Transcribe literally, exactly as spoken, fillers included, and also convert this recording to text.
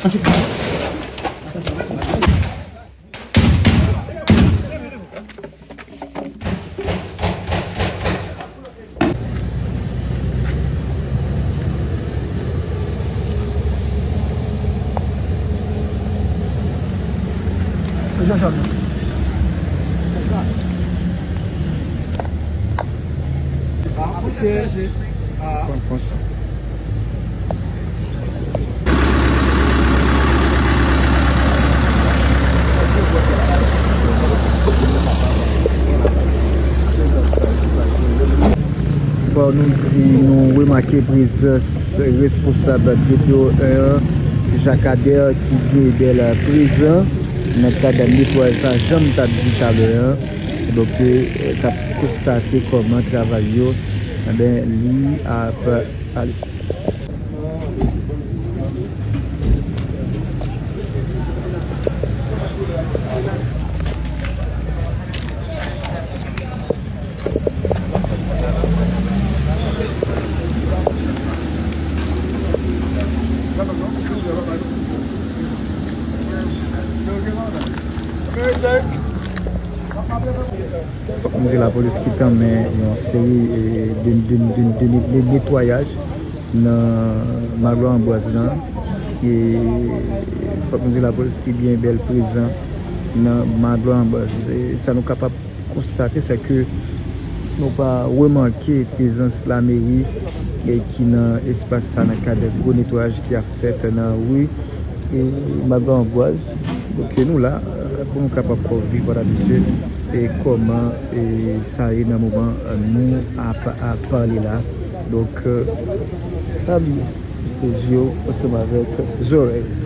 Fò nou di nou remake prezans responsab D P O en an, Jacques Ader, ki byen bèl prezan nan kad netwayaj sa, jan m t ap di talè a. Donk, eh, k ap konstate kòman travay yo, enben, li ap ale. Fòk nou di lapolis ki tanmen yon seri, eh, de, de, de, de, de, de netwayaj nan Maglo Anbwaz lan. E fòk nou di lapolis ki byen bèl prezan nan Maglo Anbwaz. E sa nou kapab konstate, se ke nou pa remake prezans lameri, eh, ki nan espas sa nan kad gwo netwayaj ki ap fèt nan ri, eh, Maglo Anbwaz. Donk, nou la, eh, pou nou kapab fè w viv, vwala, mesye, e kòman, eh, sa ye nan moman, eh, nou ap, ap pale la. Donk, eh, pa bliye, se zye w ansanm avèk zòrèy.